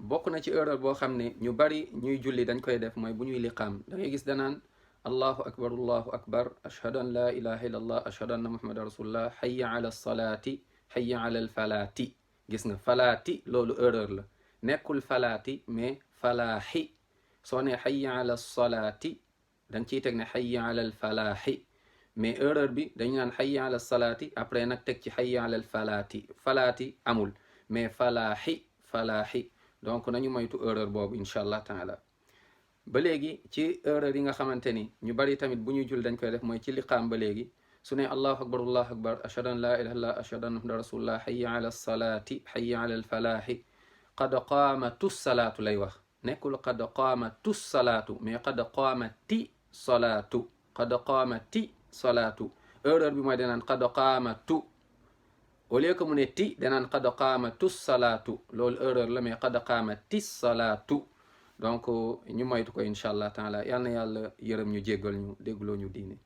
bokk na ci erreur boo xam ne ñu bari ñuy julli dañ koy def mooy bu ñuy liqaam da ngay gis danaan allahu akbar ashhadu an la ilaha illallah ashhadu anna muhammadan rasulullah hayya ala salaati hayya ala al falaati gis nga falaati loolu erreur la nekkul falaati mais falaaxi soo ne hayya ala salaati da nga ciy teg ne hayya ala al falaaxi mais erreur bi dañu naan hayya ala salaati après nag teg ci hayya ala al falaati amul mais falaaxi donc nañu moytu erreur boobu incha allah taala ba léegi ci erreur yi nga xamante ni ñu bari tamit bu ñuy jul dañ koy def mooy ci liqaam ba léegi su ne allahu akbar ashhadu an la ilaha illallah ashhadu anna muhammadan rasulullah hayya ala salaati hayya ala al falaaxi qad qaamatu salaatu lay wax nekkul qad qaamatu salaatu mais qad qaamati salaatu erreur bi mooy danaan qad qaamatu au lieu que mu ne ti danaan qad qaamatu salaatu loolu erreur la mais qad qaamati salaatu donc ñu moytu ko incha allah taala yal na yàlla yërëm ñu jéggal ñu déggloo ñu diine